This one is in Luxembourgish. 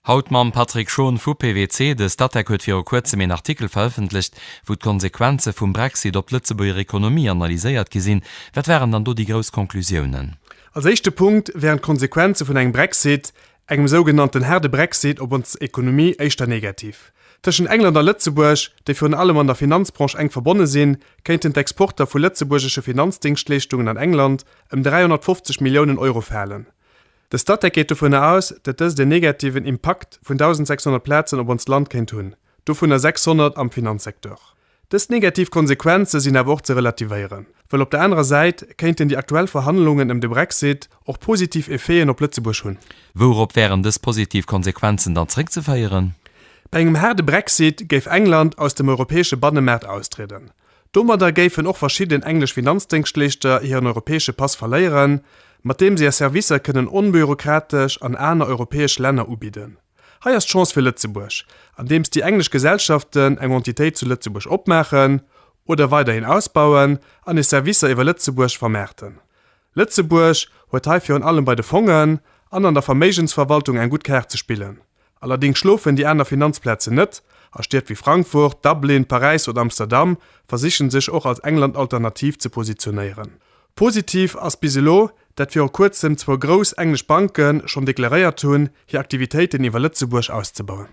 Haut mam Patrick Schon vu PwC. De Statec huet viru kuerzem een Artikel verëffentlecht, wou d'Konsequenze vum Brexit op d'Lëtzebuerger Ekonomie analyséiert gi sinn. Wat waren dann do déi grouss Conclusiounen? Als éischte Punkt wären d'Konsequenze vun engem Brexit, engem sougenannten haarde Brexit, op ons Ekonomie éischter negativ. Tëschent England a Lëtzebuerg, déi virun allem an der Finanzbranche enk verbonne sinn, kéinten d'Exporter vu lëtzebuergesche Finanzdéngschtleeschtungen an England ëm 350 Milliounen Euro falen. De Statec geet dovunner aus, datt dëst en negativen Impakt vun 1.600 Plazen op onst Land kéint hunn, dovunner 600 am Finanzsecteur. Dës negativ Konsequenze sinn awer och ze relativéieren, wëll op der anerer Säit kéinten déi aktuell Verhandlungen ëm de Brexit och positiv Effeten op Lëtzebuerg hunn. Wourop wären dës positiv Konsequenzen dann zréckzeféieren? Bei engem haarde Brexit géif England aus dem europäesche Bannemaart austrieden. Domadder géifen och verschidden englesch Finanzdéngschtleeschter hiren europäesche Pass verléieren, mat deem se hir Servicer kënnen onbürokratesch an aner europäesch Länner ubidden. Hei ass d'Chance fir Lëtzebuerg, andeems déi englesch Gesellschaften eng Entitéit zu Lëtzebuerg opmaachen oder weiderhin ausbauen an hir Servicer iwwer Lëtzebuerg vermaarten. Lëtzebuerg huet hei virun allem bei de Fongen an an der Verméigensverwaltung eng gutt Kaart ze spillen. Allerdéngs schlofen déi aner Finanzplazen net, a Stied wéi Frankfurt, Dublin, Paräis oder Amsterdam versichen sech och als England-Alternativ ze positionéieren. Positiv ass bis elo, dat viru kuerzem zwou grouss englesch Banke schonn deklaréiert hunn, hir Aktivitéiten iwwer Lëtzebuerg auszebauen.